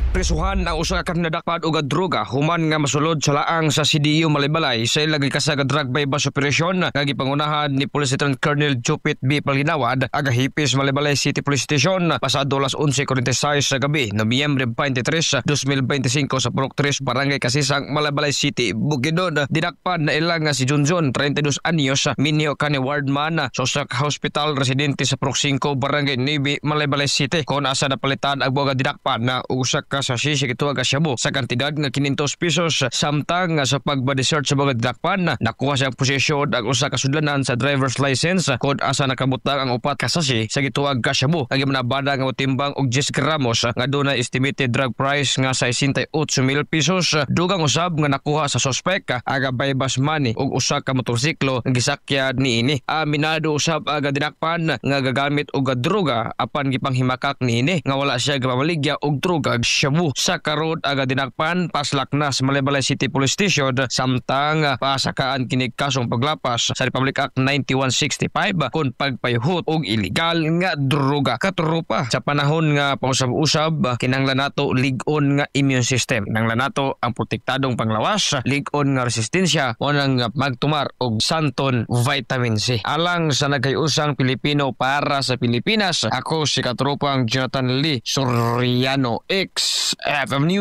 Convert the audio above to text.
Prisuhan ang usa ka nadakpan og droga human nga masulod sa laang sa CDU Malaybalay sa ilang gikasa nga drug buy bust operation nga gipangunahan ni Police Lieutenant Colonel Jupit B. Palginawad, aga hipis Malaybalay City Police Station, pasado alas 11:46 sa gabi, Nobyembre 23, 2025, sa Purok 3, Barangay Kasisang, Malaybalay City, Bukidnon. Dinakpan na ilang nga si Junjun, 32 anyos, minyo kani wardman sa usa ka hospital, residente sa Purok 5, Barangay 9, Malaybalay City, kon asa napalitan ang buga dinakpan na usa ka sachet sa gituwag nga shabu sa kantidad nga 500 pesos, samtang nga sa pag-body search sa mga dinakpan, nakuha siyang posesyon ang usa ka sudlanan sa driver's license kon asa nakabutang ang upat ka sachet sa gituwag ka shabu nga gimanabada nga motimbang og 10 gramos nga dunay estimated drug price nga 68 mil pesos. Dugang usab nga nakuha sa suspect aga buy-bust money ug usa ka motorsiklo nga gisakyan niini. Aminado usab aga dinakpan nga gagamit og droga, apan gipanghimakak niini nga wala siya gapamaligya og droga shabu. Sa karon, aga dinakpan paslak na sa Malaybalay City Police Station, samtang pasakaan kini kasong paglapas sa Republic Act 9165 kon pagpayhot og illegal nga droga. Katropa, sa panahon nga pausab-usab, kinahanglan nato lig-on nga immune system. Kinahanglan nato ang protektadong panglawas, lig-on nga resistensya, o nang magtumar og Santon Vitamin C. Alang sa nagkayusang Pilipino para sa Pilipinas, ako si katropang Jonathan Lee Soriano, XFM News.